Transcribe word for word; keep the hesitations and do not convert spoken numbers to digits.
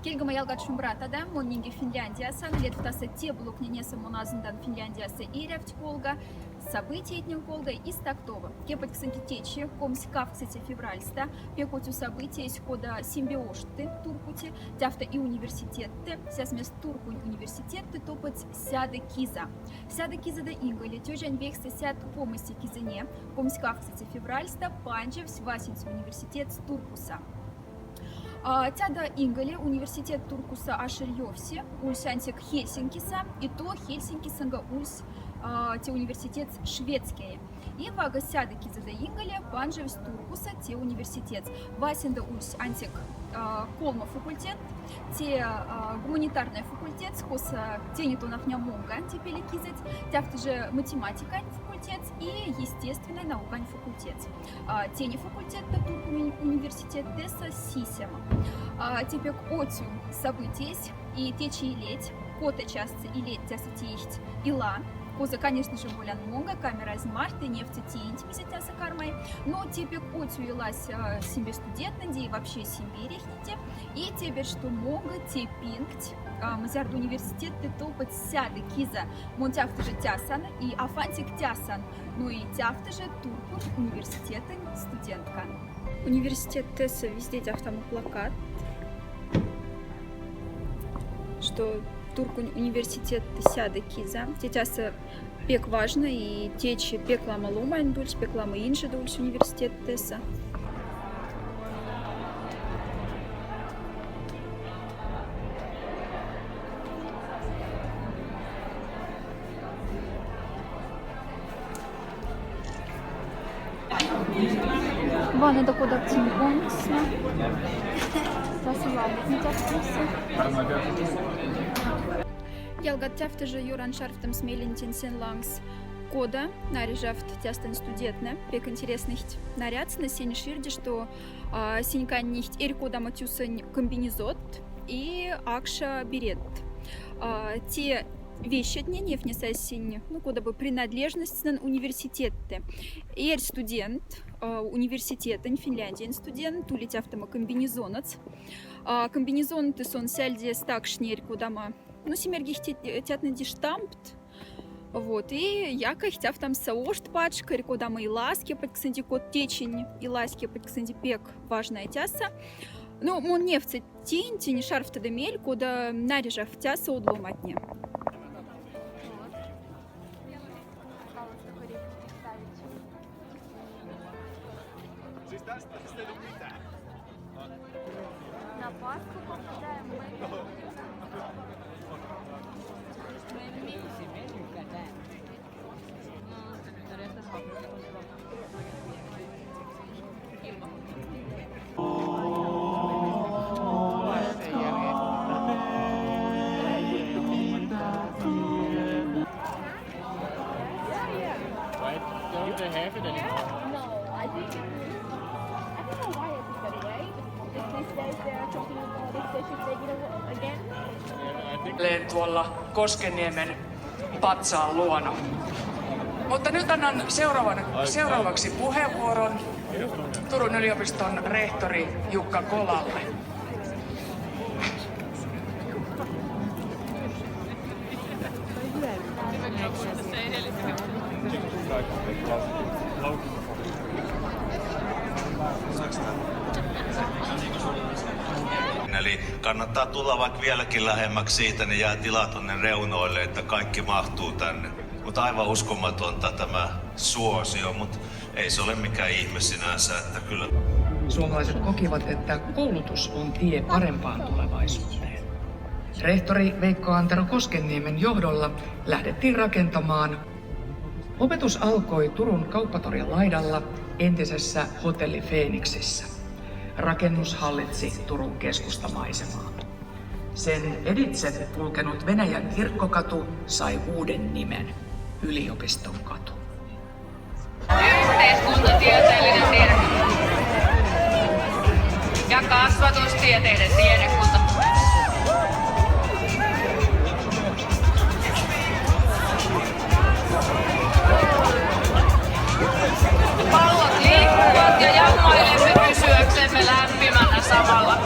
Кельгома ялгат шумбратада, мон нинге Финляндияса, летфтаса теб локненеса мон азындан Финляндияса эрявть колга, событиятнень колга и стактова. Кепотьксынди течи, комсь кавксоце февральста, пек отю событиесь, кода симбиошты Туркути, тяфта и университетты, сясмес Туркунь университетты топоть сяды киза. Сяды кизада инголе тёжань векста сят комости кизыне, комсь кавксоце февральста, панжевсь васенце университет Туркуса. А, тяда инголе университет Туркуса аширёвси, ульсь ансяк Хельсинкиса, и то Хельсинкисанга ульсь, а, те университет шведские. И вага сяды кизада инголе панжевсь Туркуса те университет. Васенда ульсь ансяк, а, колма факультет, те, а, гуманитарный факультет, коса тени тонафня монга, те пеле кизать, тяфта же математикань факультет и естественной наукань факультет. А, тени факультетта Туркунь университеттеса сисема. А, тепек отю событиесь и течи илеть, кота частса илеть тяса теихть ила, коза, конечно же, молян монга, камеразь мархта, нефть тиинть мизе тяса кармай. Но тепек отю илась, а, симбе студентнэнди и вообще симбе эрихненди. И тебер, что монга те пингть, а, мзярд университетты топоть сяды киза. Мон тяфта же тясан, и аф ансяк тясан, но и тяфта же Туркунь университетэнь студентка. Университеттеса везде тяфтама плакат, что Туркунь университетты сяды киза. Те тяса пек важно, и течи пек лама ломань ульсь, пек лама инжеда ульсь университеттеса. Вана да кода пинг-понг сна. Спасибо. Ялгат, тяфта же ёран шарфтомс меленьтень сен лангс, кода наряжафт тястань студентнэ. Пек интересныхть нарядсны сень ширде, что, а, синь каннихть эрь кодамо тюсонь комбинезонт и акша беретт. А, те вещетне нефне сасинь, ну, кода бы принадлежностьснэн университетте. Эрь студент, а, университетэнь, Финляндиянь студент, ули тяфтама комбинезонотс. А, комбинезонты сон сяльде стакшнерь кодамо, ну, симергихть тят-, тятнэди штампт. Вот, и якайхть афтомса ошт пачкарь, кодамо и ласки, патьксынди кот течинь, и ласки, патьксынди пек важная тяса. Ну, мон невце тинь, тинь шарфтада мель, кода наряжав тяса од ломатне. На Пасху попадаем в Америку. Why don't they have it anymore? No, I think it was, I don't know why it went away. It's these days they're talking about it, they should take it away again. Yeah, I think Olen tuolla Koskenniemen patsaan luona. Mutta nyt annan seuraavan, seuraavaksi puheenvuoron Turun yliopiston rehtori Jukka Kolalle. Eli kannattaa tulla vaikka vieläkin lähemmäksi siitä, niin jää tilaa tonne reunoille, että kaikki mahtuu tänne. Mutta aivan uskomatonta tämä suosio, mutta ei se ole mikään ihme sinänsä, että kyllä. Suomalaiset kokivat, että koulutus on tie parempaan tulevaisuuteen. Rehtori Veikko Antero Koskenniemen johdolla lähdettiin rakentamaan. Opetus alkoi Turun kauppatorien laidalla entisessä Hotelli Feeniksissä. Rakennus hallitsi Turun keskustamaisemaa. Sen editse kulkenut Venäjän kirkkokatu sai uuden nimen, Yliopiston katu. Yhteiskuntatieteellinen tiede ja kasvatustieteiden tiedekunta. Pallot liikkuvat ja jauhailemme pysyäksemme lämpimänä samalla.